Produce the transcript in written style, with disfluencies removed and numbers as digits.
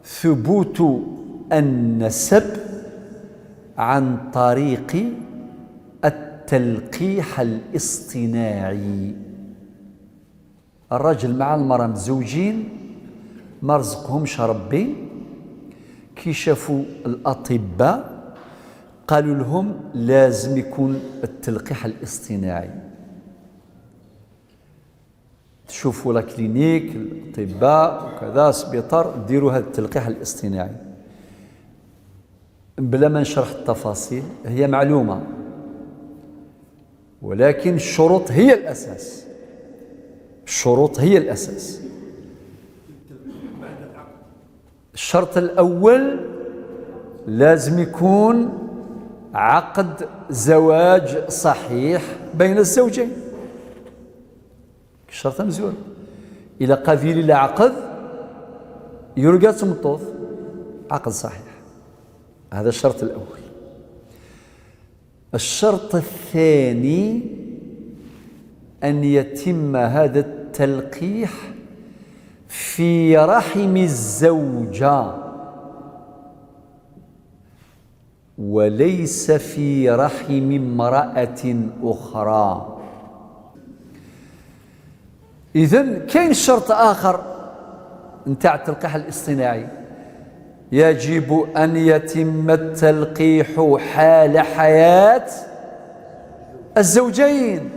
ثبوت النسب عن طريق التلقيح الاصطناعي. الرجل مع المرأة متزوجين، ما رزقهمش ربي، كي شافوا الأطباء قالوا لهم لازم يكون التلقيح الاصطناعي. تشوفوا la clinique، الاطباء وكذا، سبيطار، ديروا هذا التلقيح الاصطناعي. بلا ما نشرح التفاصيل، هي معلومه، ولكن الشروط هي الاساس، الشروط هي الاساس. الشرط الاول لازم يكون عقد زواج صحيح بين الزوجين، الشرط مزور. إلى قبيل العقد يرجى تمطوط عقد صحيح، هذا الشرط الأول. الشرط الثاني أن يتم هذا التلقيح في رحم الزوجة وليس في رحم امرأة أخرى. إذن كاين شرط آخر نتاع التلقيح الاصطناعي، يجب أن يتم التلقيح حال حياة الزوجين.